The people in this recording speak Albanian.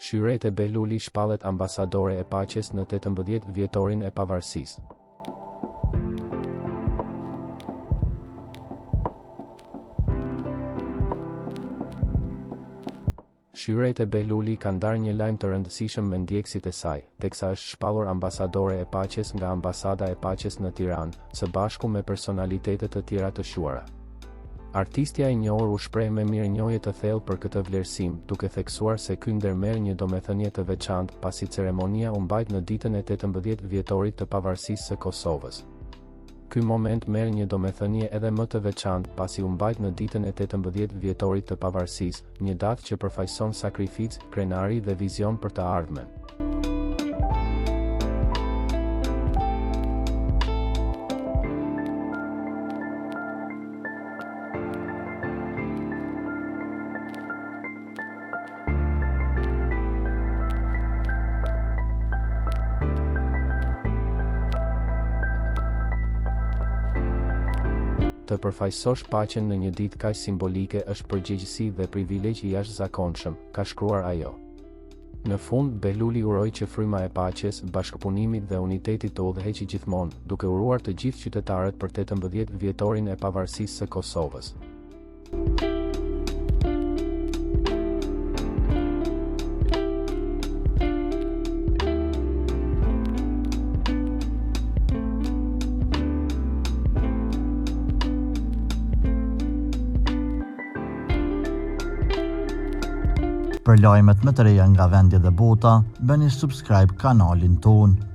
Shyrete Behluli shpallet ambasadore e paqes në 18 vjetorin e pavarësisë. Shyrete Behluli ka ndarë një lajm të rëndësishëm me ndjekësit e saj, teksa është shpallur ambasadore e paqes nga Ambasada e Paqes në Tiranë, së bashku me personalitete të tjera të shquara. Artistja e njohur u shpreh me mirënjohje të thellë për këtë vlerësim, duke theksuar se ky nder merr një domethënie të veçantë, pasi ceremonia u mbajt në ditën e 18 vjetorit të pavarësisë së Kosovës. Ky moment merr një domethënie edhe më të veçantë, pasi u mbajt në ditën e 18 vjetorit të pavarësisë, një datë që përfaqëson sakrificë, krenari dhe vizion për të ardhmen. Të përfaqësosh paqen në një ditë kaq simbolike është përgjegjësi dhe privilegj i jashtëzakonshëm, ka shkruar ajo. Në fund, Behluli uroi që fryma e paqes, bashkëpunimit dhe unitetit të udhëheqë gjithmonë, duke uruar të gjithë qytetarët për 18 vjetorin e pavarësisë së Kosovës. Për lajmet më të reja nga vendi dhe bota, bëni subscribe kanalin tonë.